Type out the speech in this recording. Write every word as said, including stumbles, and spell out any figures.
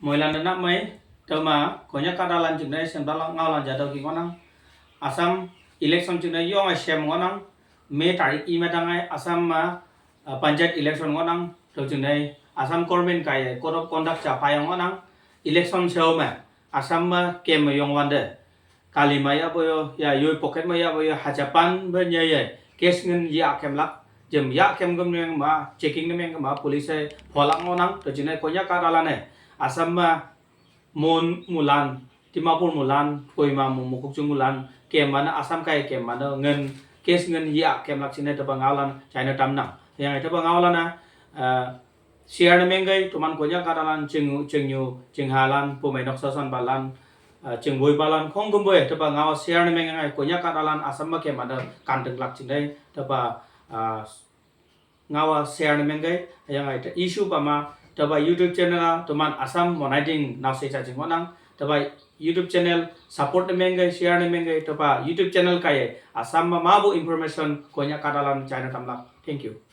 Moilan na mai, tama Konyak kadalan jingnai semdala ngaolan jadau ki ngonang. Assam election jingnai yong ai sem ngonang. May tarik i matang ai Assam ma, ah, panchayat election ngonang. To jingnai Assam government kai code of conduct cha payang ngonang. Election seo ma Assam ma kem yong wande. Kali ma ya boyo, ya yoi pocket ma ya boyo, hajapan ba nya ya. Case ngen ya kem lak, jem ya kem gem neng ma, checking ne meng ma, police ai pholak ngonang, to jingnai Konyak kadalan ai. Assam ma Mon mulan, Dimapur mulan, Kohima mu mukuk chung mulan, kem mana Assam kai kem mana ngen, case ngen ya kem lak jingnai taba ngaolan, China tamnang. Yang ai taba ngaolan na, ah, share ne menggai, toman Konyak kadalan, jing, jingyu, jinghalan, pumai nok sasan balan, ah, jingwoi balan, khong gumboi, taba ngao share ne menggai, Konyak kadalan, Assam ma kem mana, kandeng lak jingnai, taba, ah, ngawa share ne menggai, yang ai ta issue pama, taba YouTube channel a, toman Assam monaiting nao se cha jing ngonang, taba YouTube channel support ne menggai, share ne menggai, taba YouTube channel kai, Assam ma mabu information, Konyak kadalan, China tamlak. Thank you.